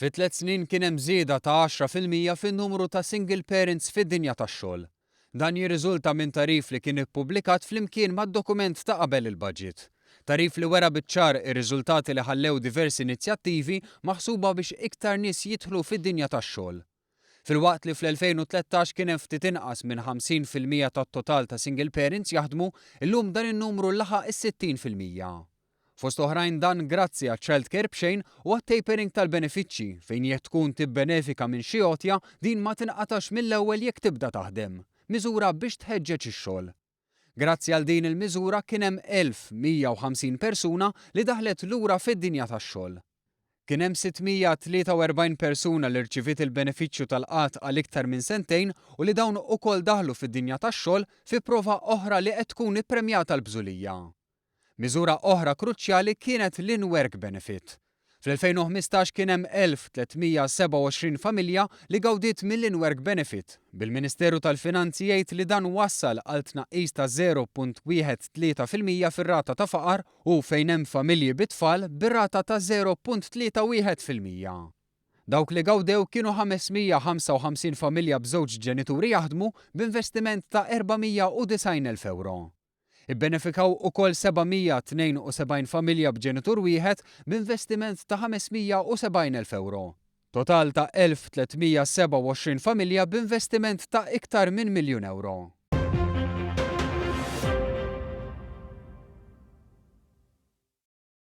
Fi tlett snin kien hemm żieda ta' 10% fin-numru ta' single parents fid-dinja tax-xogħol. Dan jirriżulta minn tagħrif li kien ippubblikat flimkien mad-dokument ta' qabel il-budget. Tagħrif li wera biċ-ċar ir-riżultati li ħallew diversi inizjattivi maħsuba biex iktar nies jidħlu fid-dinja tax-xogħol. Filwaqt li fl-2013 kien hemm ftit inqas minn 50% tat-total ta' single parents jaħdmu, illum dan in-numru laħaq is-60%. Fost oħrajn dan grazzi għaċ-child care b'xejn u għat-tapering tal-benefiċċji fejn jekk tkun tibbenefika minn xi għotja din ma tinqatax mill-ewwel jekk tibda taħdem. Miżura biex tħeġġeġ ix-xogħol. Grazzi għal din il-miżura kien hemm 1,150 persuna li daħlet lura fid-dinja tax-xogħol. Kien hemm 643 persuna li rċiviet il-benefiċċju tal-qgħad għal iktar minn sentejn u li dawn ukoll daħlu fid-dinja tax-xogħol fi prova oħra li qed tkun ippremjata l-bżulija. Miżura oħra kruċjali kienet l-in-work benefit. Fl-2015 kien hemm 1,327 familja li gawdiet mill-in-work benefit, bil-Ministeru tal-Finanzi jgħid li dan wassal għal tnaqqis ta' 0.13% fir-rata ta' faqar u fejn hemm familji bit-tfal bir-rata ta' 0.31%. Dawk li gawdew kienu 555 familja b'żewġ ġenituri jaħdmu b'investiment ta' 490,000 ewro. Ibbenefikaw ukoll 772 familja b'ġenitur wieħed b'investiment ta' 570,000 ewro. Total ta' 1,327 familja b'investiment ta' iktar minn miljun ewro.